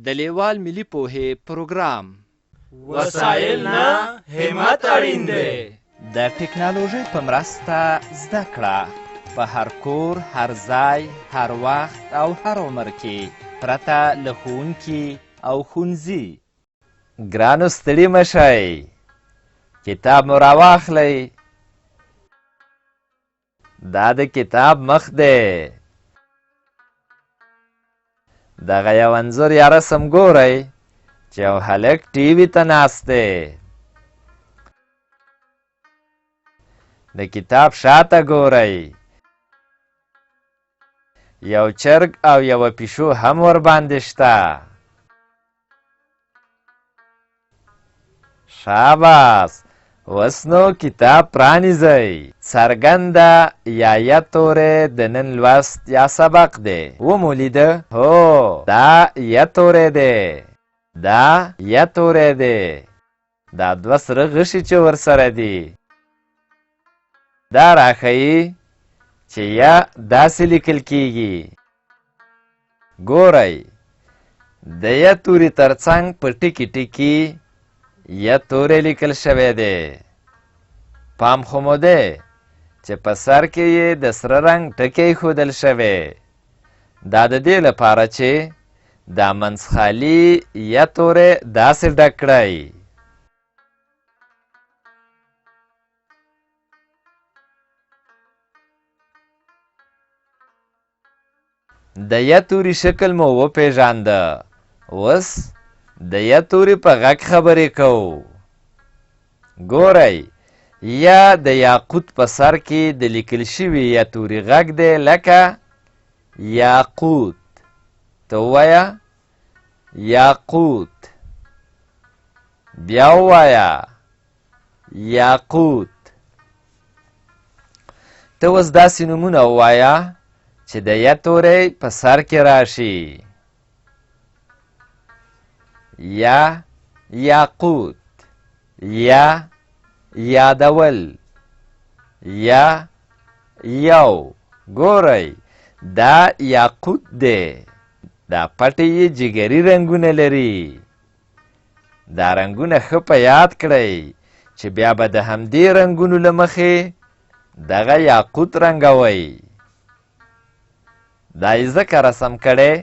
د لېوال ملي پوهې پروګرام. وسایل نه، همت اړین دی. د ټکنالوژۍ په مرسته زده کړه په هر کور، هر ځای، هر وخت او هر عمر کې پرته له ښوونکي او ښونځي. ګرانو ستړي مه شئ، کتاب مو راواخلئ. دا د کتاب مخ دی. دغه یو انځور یا رسم ګورئ چې یو هلک ټي وي ته ناست دی. د کتاب شاته ګورئ، یو چرګ او یوه پیشو هم ورباندې شته. شاباس، اوس نو کتاب پرانیزئ. څرګنده یا ی توری د نن لوست یا سبق دی. ومو لیده؟ هو، دا ی توری دی. دا ی توری دی. دا دوه سره غشي چې ورسره دي، دا راښیي چې ی داسې لیکل کیږي. ګورئ، د ی توري تر څنګ په ټکي ټکي ی توری لیکل شوی دی. پام خو مو دی چې په سر کې یې د سره رنګ ټکی ښودل شوی. دا د دې لپاره چې دا منځ خالي ی توری داسې ډک کړئ. د ی توري شکل مو وپېژانده، اوس د ی توري په غږ خبرې کوو. ګورئ، ی د یاقوت په سر کې د لیکل شوي ی توري غږ دی لکه یاقوت. ته ووایه یاقوت. بیا ووایه یاقوت. ته اوس داسې نومونه ووایه چې د ی توری په سر کې راشي. یا یاقوت، یا یادول، یا یو. ګورئ، دا یاقوت دی. دا پټې یې جګري رنګونه لري. دا رنګونه ښه په یاد کړئ چې بیا به د همدې رنګونو له مخې دغه یاقوت رنګوئ. دا یې ځکه رسم کړی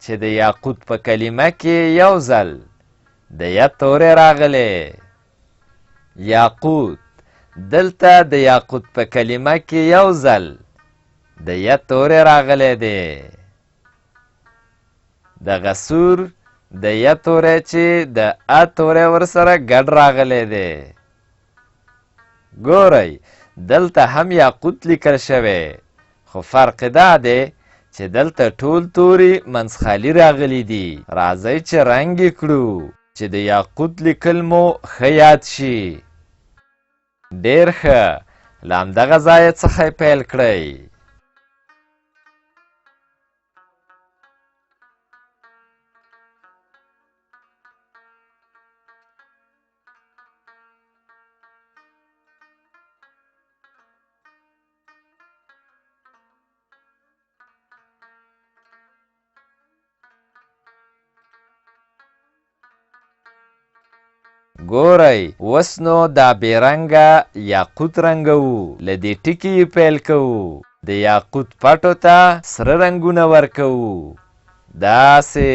چې د یاقوت په کلمه کې یو ځل د ی توری راغلی. یاقوت، دلته د یاقوت په کلمه کې یو ځل د ی توری راغلی دی. دغه سور د ی توری چې د ا توری ورسره ګډ راغلی دی. ګورئ، دلته هم یاقوت لیکل شوی، خو فرق دا دی چې دلته ټول توري منځ خالي راغلي دي. راځئ چې رنګ یې کړو چې د یاقوت لیکل مو ښه یاد شي. ډېر ښه، له همدغه ځایه څخه یې پیل کړئ. ګورئ، اوس نو دا بې رنګه یاقوت رنګوو، له دې ټکي یې پیل کوو، د یاقوت پټو ته سره رنګونه ورکوو، داسې.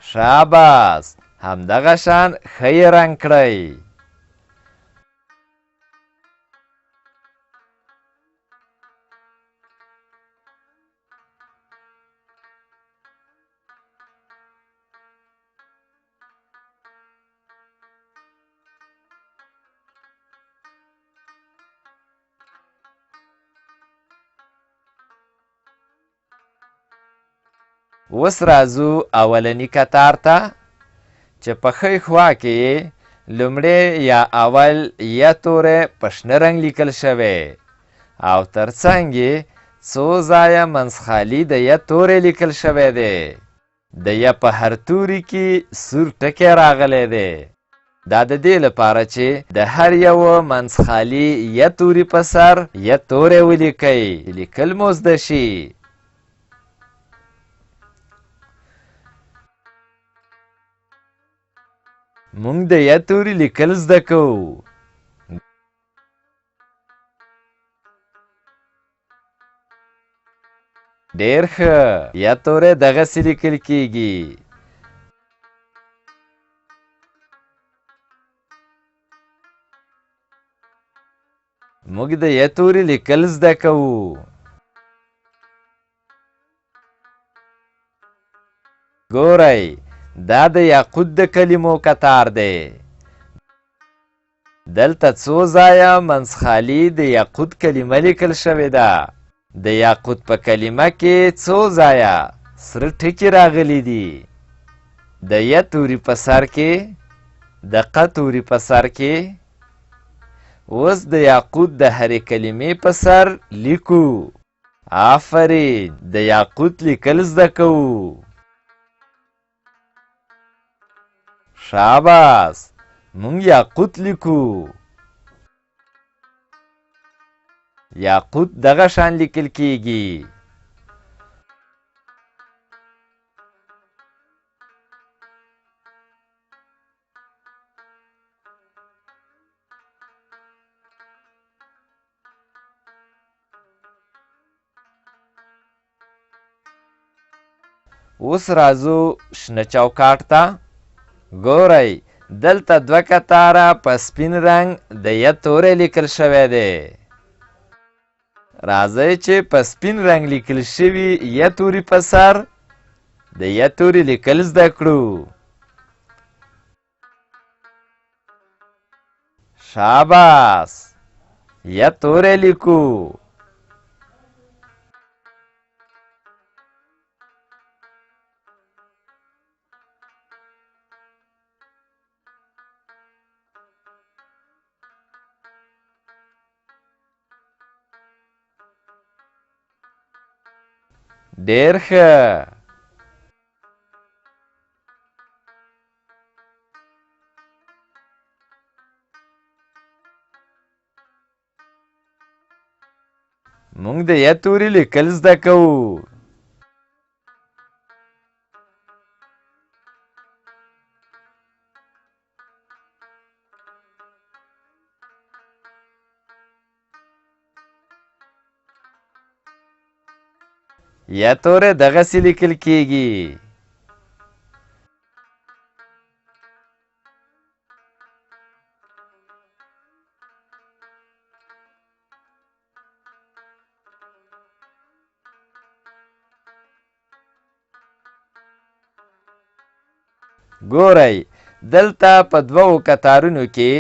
شاباس، همدغه شان ښه یې رنګ کړئ. اوس راځو اولني کتار ته چې په ښۍ خوا کې یې لومړی یا اول ی توری په شنه رنګ لیکل شوی او تر څنګ یې څو ځایه منځ خالي د ی توری لیکل شوی دی. د ی په هر توري کې سور ټکی راغلی دی. دا د دې لپاره چې د هر یوه منځ خالي ی توري په سر ی توری ولیکئ چې لیکل مو زده شي. موږ د ی توري لیکل زده کوو. ډېر ښه، ی توری دغسې لیکل کیږي. موږ د ی توري لیکل زده کوو. ګورئ، دا د یاقوت د کلمو کتار دی. دلته څو ځایه منځ خالي د یاقوت کلمه لیکل شوې ده. د یاقوت په کلمه کې څو ځایه سره ټکي راغلي دي. د ی توري په سر کې، د ق توري په سر کې. اوس د یاقوت د هرې کلمې په سر لیکو. آفرین، د یاقوت لیکل زده کوو. شاباس، مونږ یاقوت لیکو. یاقوت دغه شان لیکل کیږي. اوس راځو شنه چوکاټ ته. ګورئ، دلته دوه کتاره په سپین رنګ د ی توری لیکل شوی دی. راځئ چې په سپین رنګ لیکل شوي ی توري په سر د ی توري لیکل زده کړو. شاباس، ی توری لیکو. ډېر ښه. موږ د ی توري لیکل زده کوو. ی توری دغسې لیکل کیږي. ګورئ، دلته په دوو کتارونو کې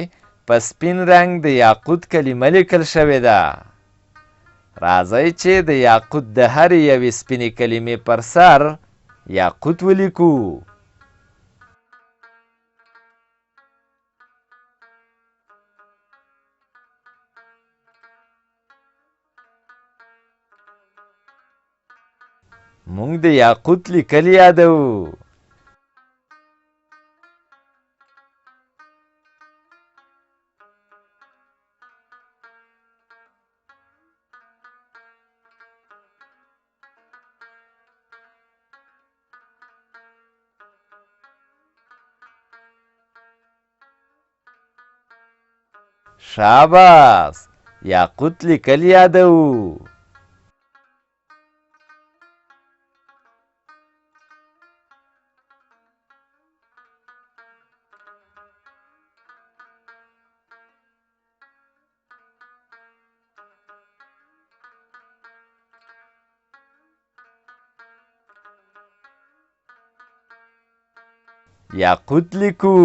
په سپین رنګ د یاقوت کلمه لیکل شوې ده. راځئ چې د یاقوت د هرې یوې سپینې کلمې پر سر یاقوت ولیکو. موږ د یاقوت لیکل یادوو. شاباس، یاقوت لیکل یادوو. یاقوت لیکو.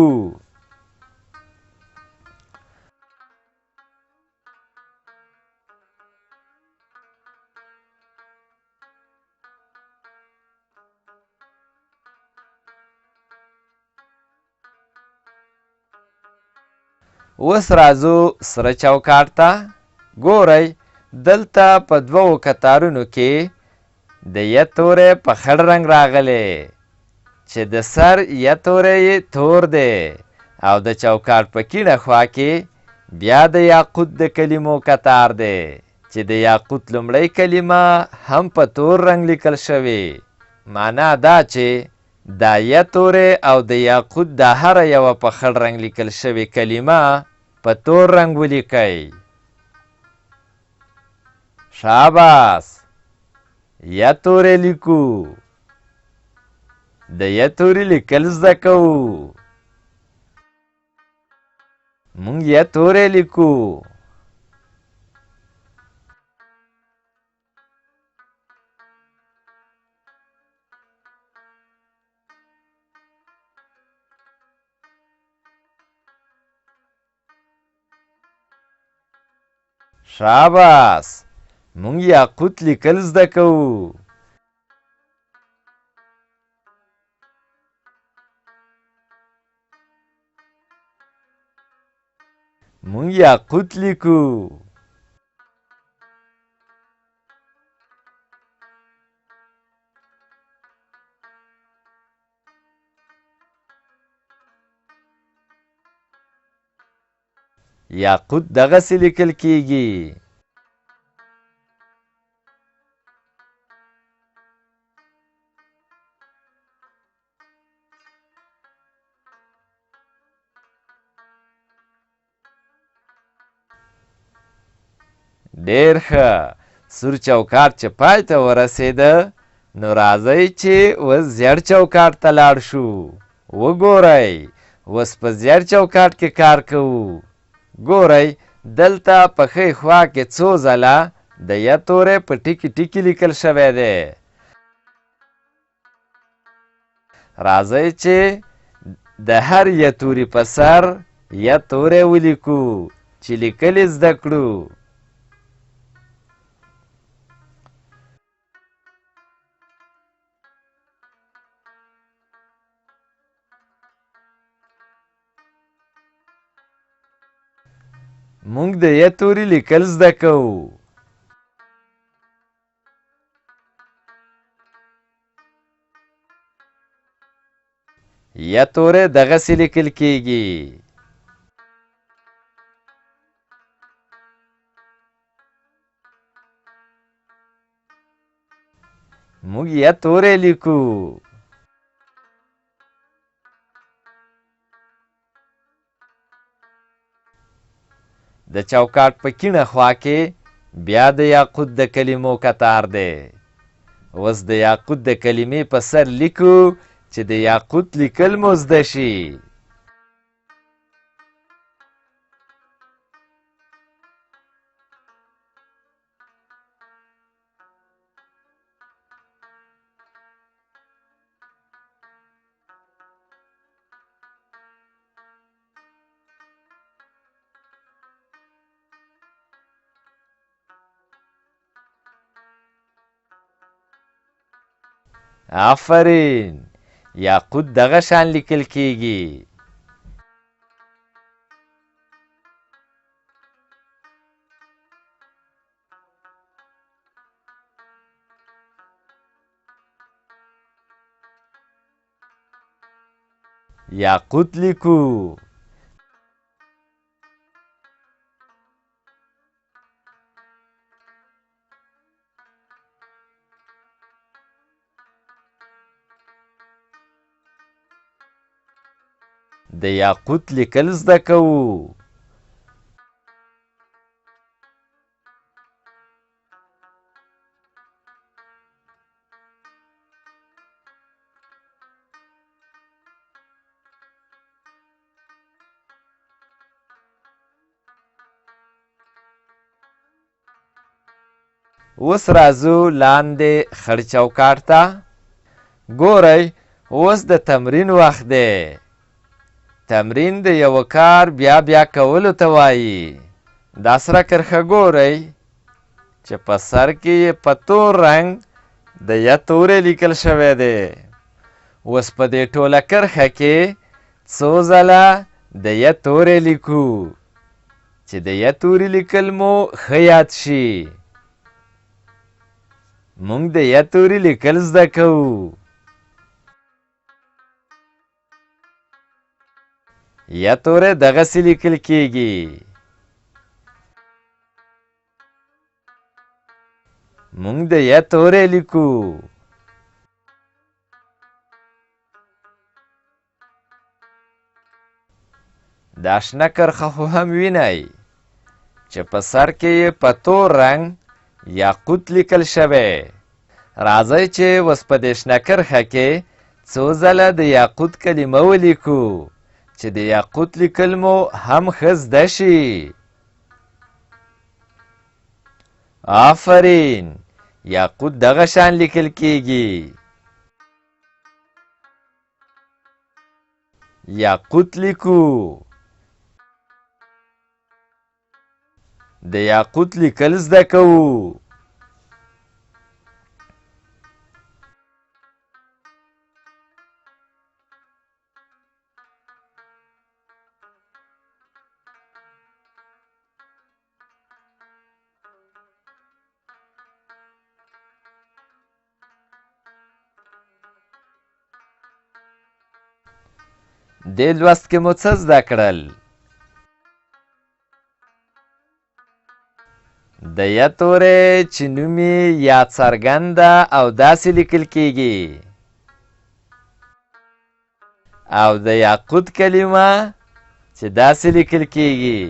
اوس راځو سره چوکاټ ته. ګورئ، دلته په دوو کتارونو کې د ی توری په خړ رنګ راغلی چې د سر ی توری یې تور دی او د چوکاټ په کیڼه خوا کې بیا د یاقوت د کلمو کتار دی چې د یاقوت لومړۍ کلمه هم په تور رنګ لیکل شوې. معنا دا چې دا ی توری او د یاقوت دا هره یوه په خړ رنګ لیکل شوې کلمه په تور رنګ ولیکئ. شاباس! ی توری لیکو. د ی توري لیکل زده کوو. مونږ ی توری لیکو. شاباس! مونږ یاقوت لیکل زده کوو. مونږ یاقوت لیکو. یاقوت دغسې لیکل کیږي. ډېر ښه، سور چوکاټ چې پای ته ورسېده نو راځئ چې اوس زیړ چوکاټ ته لاړ شو. وګورئ، اوس په زیړ چوکاټ کې کار کوو. ګورئ، دلته په ښۍ خوا کې څو ځله د ی توری په ټکي ټکي لیکل شوی دی. راځئ چې د هر ی توري په سر ی توری ولیکو چې لیکل یې زده کړو. مونږ د ی توري لیکل زده کوو. ی توری دغسې لیکل کیږي. موږ ی توری لیکو. د چوکاټ په کیڼه خوا کې بیا د یاقوت د کلمو کتار دی. اوس د یاقوت د کلمې په سر لیکو چې د یاقوت لیکل مو زده شي. آفرین! یاقوت دغه شان لیکل کیږي. یاقوت لیکو. د یاقوت لیکل زده کوو. اوس راځو لاندې خړ چوکاټ ته. ګورئ، اوس د تمرین وخت دی. تمرین د یوه کار بیا بیا کولو ته وایي. دا سره کرښه ګورئ چې په سر کې یې په تور رنګ د ی توری لیکل شوی دی. اوس په دې ټوله کرښه کې څو ځله د ی توری لیکو چې د ی توري لیکل مو ښه یاد شي. مونږ د ی توري لیکل زده کوو. ی توری دغسې لیکل کیږي. مونږ د ی توری لیکو. دا شنه کرښه خو هم وینئ چې په سر کې یې په تور رنګ یاقوت لیکل شوی. راځئ چې اوس په دې شنه کرښه کې څو ځله د یاقوت کلمه ولیکو چې د یاقوت لیکل مو هم ښه زده شي. آفرین، یاقوت دغه شان لیکل کیږي. یاقوت لیکو. د یاقوت لیکل زده کوو. دې لوست کې مو څه زده کړل؟ د ی توری چې نوم یې یا څرګنده او داسې لیکل کیږي او د یاقوت کلمه چې داسې لیکل کیږي.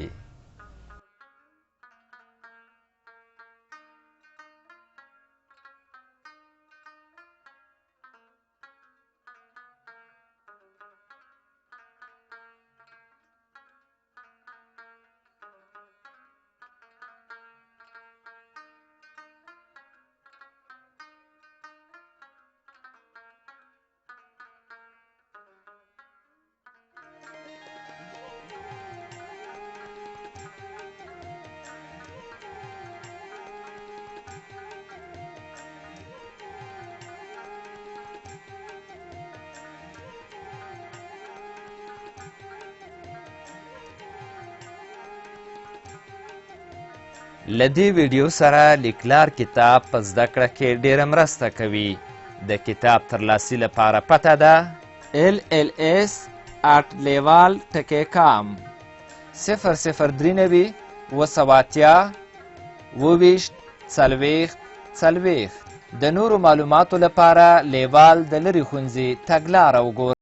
له دې ویډیو سره لیکلار کتاب په زده کړه کې ډېره مرسته کوي. د کتاب ترلاسي لپاره پته ده lls@leval.com 0093 780 27 40 40. د نورو معلوماتو لپاره لیوال د لرې ښوونځي تګلاره وګورئ.